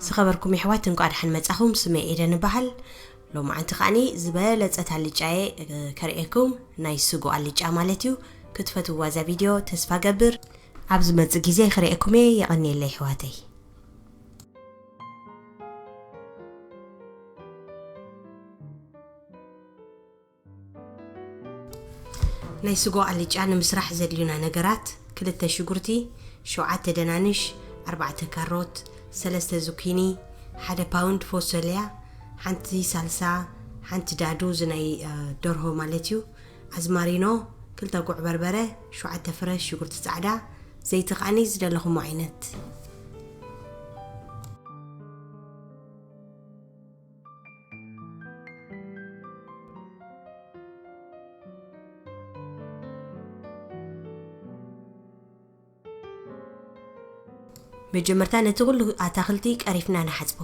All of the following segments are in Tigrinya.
ዝኸበርኩም የሕዋት፣ እንቋዕ ደሓን መጻኹም። ስመይ ኤደን እበሃል። ሎማዓንቲ ከዓኒ ዝበለጸት ኣልጫየ፣ እ፣ ከርእየኩም፣ ናይ ስጎ ኣልጫ ማለት እዩ። ክትፈትውዋ እዛ ቪድዮ ተስፋ ገብር። ኣብ ዝመጽእ ግዜ ክርእየኩም እየ። የቐንየለይ የሕዋተይ። ናይ ስጎ ኣልጫ ንምስራሕ ዘድልዩና ነገራት፣ ክልተ ሽጉርቲ፣ ሸውዓተ ደናንሽ፣ ኣርባዕተ ካሮት፣ ሰለስተ ዙኪኒ፣ ሓደ ፓውንድ ፎሶልያ፣ ሓንቲ ሳልሳ፣ ሓንቲ ዳዱ፣ እዚ ናይ፣ እ፣ ደርሆ ማለት እዩ፣ ኣዝማሪኖ፣ ክልተ ጉዕ በርበረ፣ ሸውዓተ ፍረ ሽጉርቲ ጻዕዳ፣ ዘይቲ ከዓኒ ዝደለኹሞ ዓይነት። መጀመርታ ነቲ ኩሉ ኣታኽልቲ ቀሪፍና ንሓጽቦ።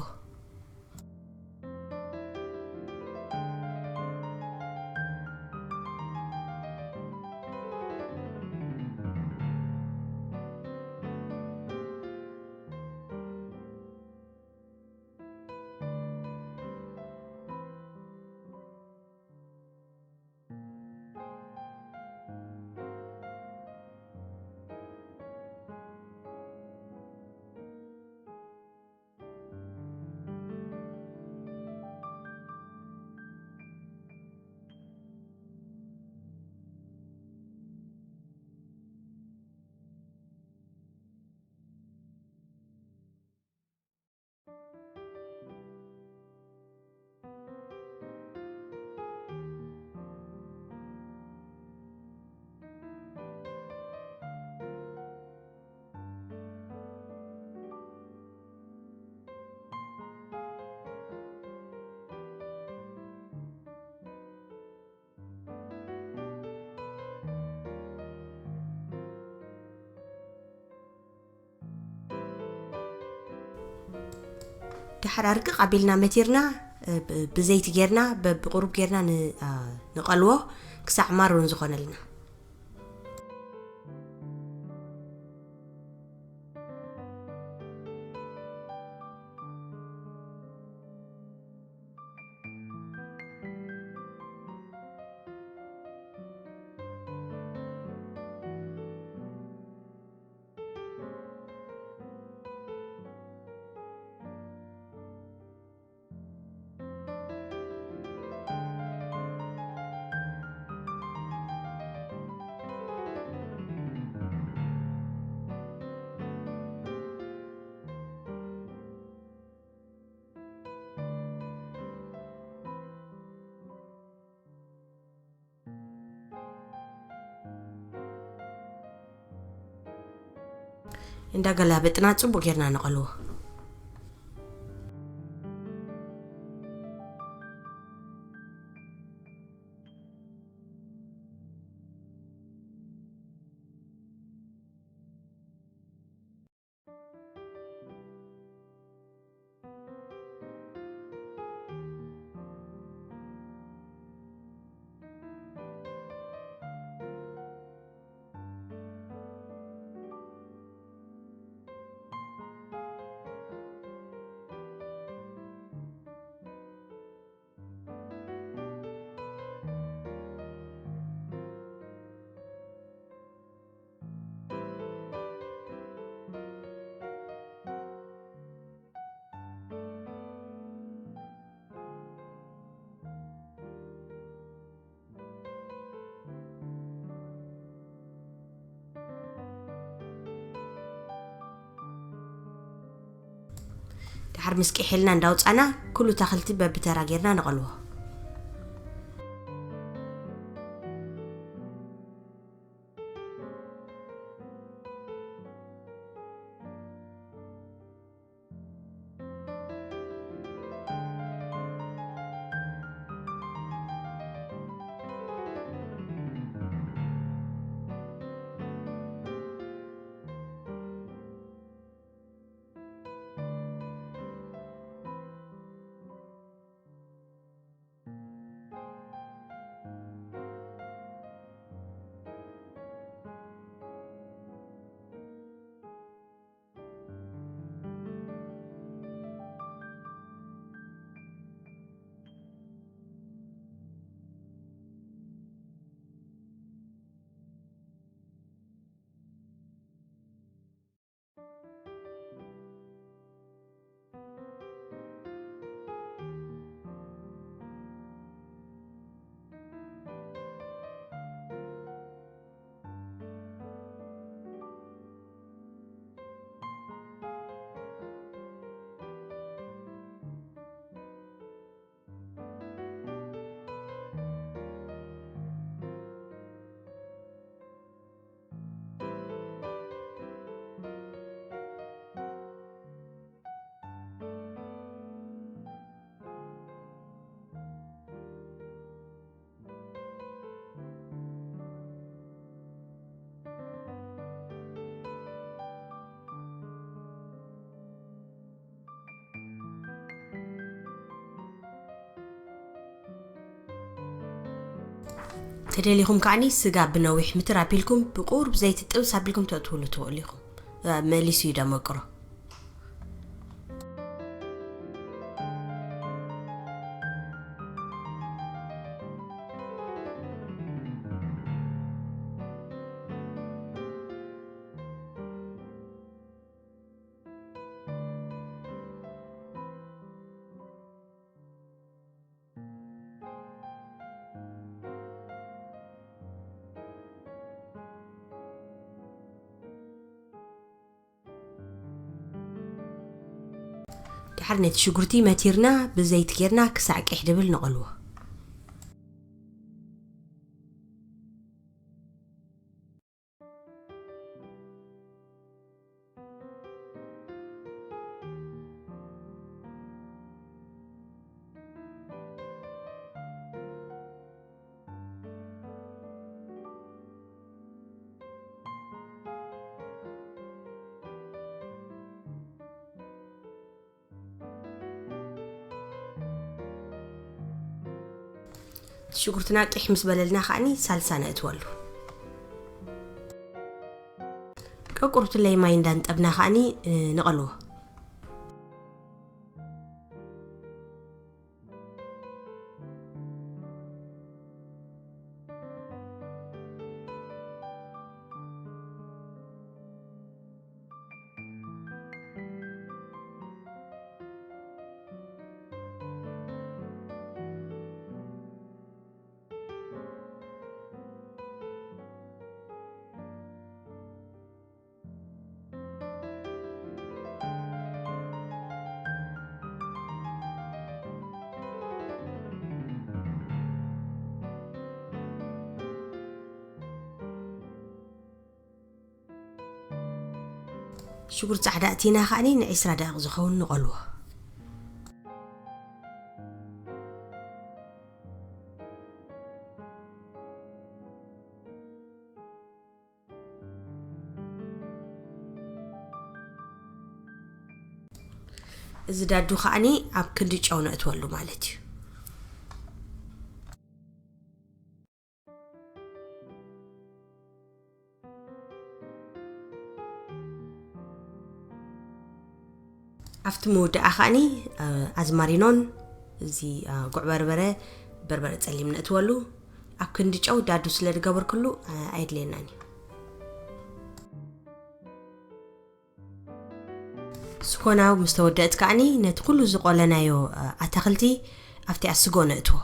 ድሓር ኣርቅቕ ኣቢልና መቲርና፣ እ፣ ብ-፣ ብዘይቲ ጌርና፣ በብቑሩብ ጌርና ን-፣ ኣ፣ ንቐልዎ ክሳዕ ማሩን ዝኾነልና። እንዳገላበጥና ጽቡቕ ጌርና ንቐልዎ። ድሓር ምስ ቂሒልና እንዳውጻና፣ ኩሉ ታኽልቲ በብተራ ጌርና ነቐልዎ። ተደሊኹም ከዓኒ ስጋ ብነዊሕ ምትር ኣቢልኩም ብቁሩብ ዘይቲ ጥብስ ኣቢልኩም ተእትውሉ ትኽእሉ ኢኹም። መሊሱ እዩ ደመቅሮ። ድሓር ነቲ ሽጉርቲ መቲርና ብዘይቲ ጌርና ክሳዕ ቅሕ ድብል ንቐልዎ። ሽጉርትና ቂሕ ምስ በለልና ከዓኒ ሳልሳ ነእትወሉ። ቀቁርብትለይ ማይ እንዳንጠብና ከዓኒ ንቐልዎ። ሽጉርቲ ጻዕዳ እቲና ከዓኒ ንዒስራ ደቂቕ ዝኸውን ንቐልዎ። እዚ ዳዱ ከዓኒ ኣብ ክንዲ ጨው ነእትወሉ ማለት እዩ። ኣብቲ መወዳኣ ከዓኒ ኣዝማሪኖን እዚ ጉዕ በርበረ፣ በርበረ ጸሊም ነእትወሉ። ኣብ ክንዲ ጨው ዳዱ ስለ ዝገበርክሉ ኣየድልየናን እዩ። ስጎና ምስ ተወደእት ከዓኒ ነቲ ኩሉ ዝቆለናዮ ኣታኽልቲ ኣብቲ ኣስጎ ነእትዎ።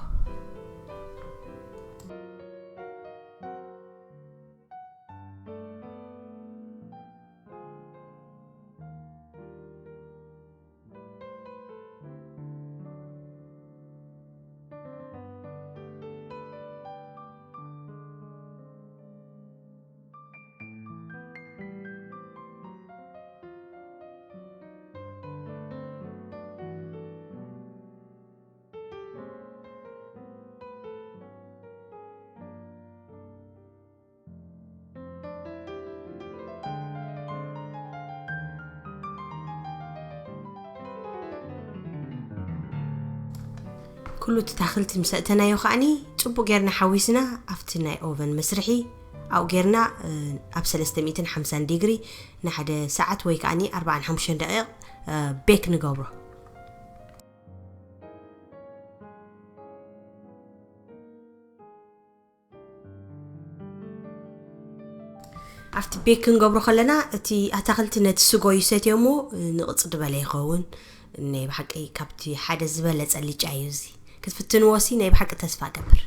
ኩሉ እቲ ታኽልቲ ምስ ኣእተናዮ ከዓኒ ጽቡቕ ጌርና ሓዊስና ኣብቲ ናይ ኦቨን መስርሒ ኣብኡ ጌርና ኣብ ሰለስተ ሚእትን ሓምሳን ዲግሪ ንሓደ ሰዓት ወይ ከዓኒ ኣርባዓን ሓሙሽተን ደቂቕ ቤክ ንገብሮ። ኣብቲ ቤክ ክንገብሮ ከለና እቲ ኣታኽልቲ ነቲ ስጎ ይሰትዮ እሞ ንቕጽ ዝበለ ይኸውን። ናይ ብሓቂ ካብቲ ሓደ ዝበለጸ ልጫ እዩ እዚ። ክትፍትንዎ ሲ ናይ ብሓቂ ተስፋ እገብር።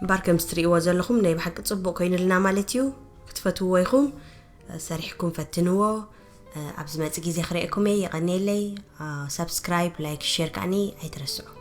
እምበር ከም እትርእይዎ ዘለኹም ናይ ብሓቂ ጽቡቕ ኮይኑልና ማለት እዩ። ክትፈትውዎ ኢኹም፣ ሰሪሕኩም ፈትንዎ። ኣብ ዝመጽእ ግዜ ክርእየኩም እየ። የቐንየለይ። ሳብስክራይብ፣ ላይክ፣ ሼር ከዓኒ ኣይትረስዑ።